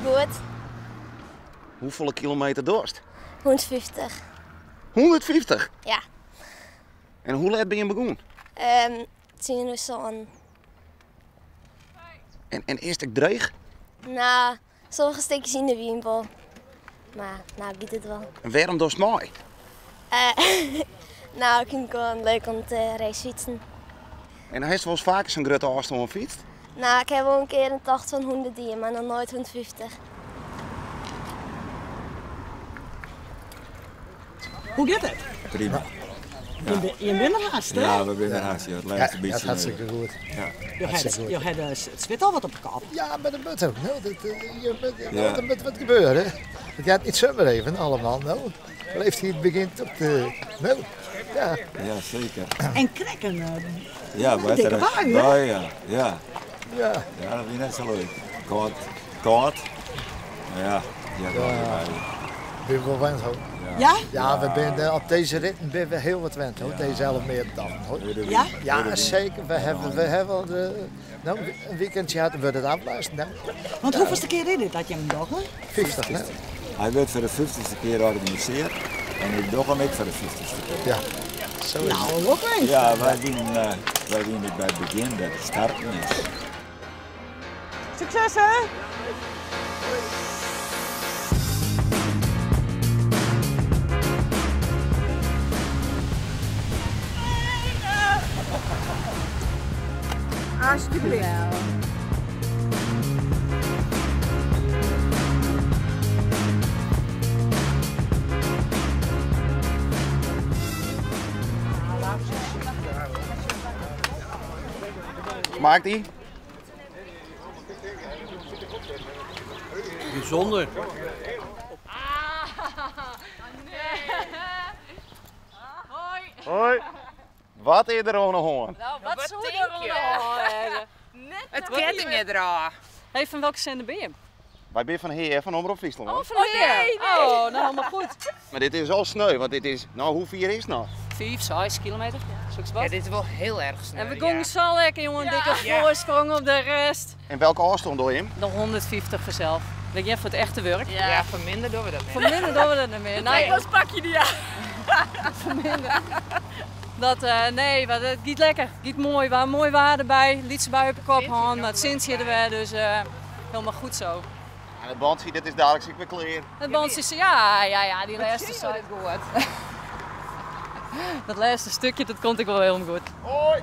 Goed. Hoefolle kilometer dochst? 150. 150? Ja. En hoe let bin je begûn? Tsien oer sânen. En is it ek dreech? No, sommige stikjes yn de wyn wol. Mar no giet it wol. En wêrom dochst mei? No, ik fyn it gewoan leuk om te racefytsen. En hast wolris faker sa'n grutte ôfstân fytst? No, ik ha wol in kear in tocht fan 100 dien, mar noch noait 150. Hoe giet it? Prima. Jim binne der hast, hè? Ja, we binne der hast. Ja, it lêste bytsje. Ja, hartstikke goed. Ja. Jo ha it swit al wat op de kop. Ja, mar dat moat ek. No, dat, der moat wat gebeure. It giet net samar even alleman. No, leeftiid begjint op te. No, ja. Ja, seker. En krekt in ja, dikke bui, hè? Ja, ja. Ja. Ja, dat wie net sa leuk. Kâld, kâld. Mar ja, ja, ja. Binne we wol wend, hoor. Ja? Ja, we binne op dizze ritten binne we hiel wat wend, hoor. Dizze Elfmerentochten, hoor. Ja? Ja, seker. We hawwe, we hawwe al de, no, in weekendje hân, wurdt it aflast. No. Want hoefolste kear is dit dat jim dogge? 50, ne? Hy wurdt foar de fyftichste kear organisearre en ik doch him ek foar de fyftichste kear. Ja, sa is it. No, lokwinsk. Ja, wy wienen, wy wienen ek by it begjin dêr't it starten is. Sukses hè! Alsjeblieft. Smaakt dy? Bysûnder. Hoi. Wat is der oan 'e hân? No, wat soe der oan 'e hân wêze? It ketting derôf. Hey, fan welke sender bin je? Wy binne fan Hea, fan Omrop Fryslân. Oh, fan Hea! Oh, no helemaal goed. Mar dit is al sneu, want dit is, no hoe fier is it noch? 5, 6 kilometer, soks wat. Ja, dit is wol hiel erch sneu. En we gongen sa lekker, jongen, dikke foarsprong op de rest. En welke ôfstân dogge jim? De 150 fansels. We gean foar it echte wurk. Ja, foar minder dogge we dat net. Foar minder dogge we dat net mear. Nee, Wat pak je dy Foar minder. Dat, nee, mar it giet lekker. Giet moai. We ha moai waar derby. Lytse bui op 'e kop hân, mar it sintsje der wer, dus helemaal goed zo. En it bantsje, dat is daliks ek wer klear. It bantsje, ja, ja, ja, dy lêste side. Dat lêste stikje, dat komt ek wol helemaal goed. Hoi!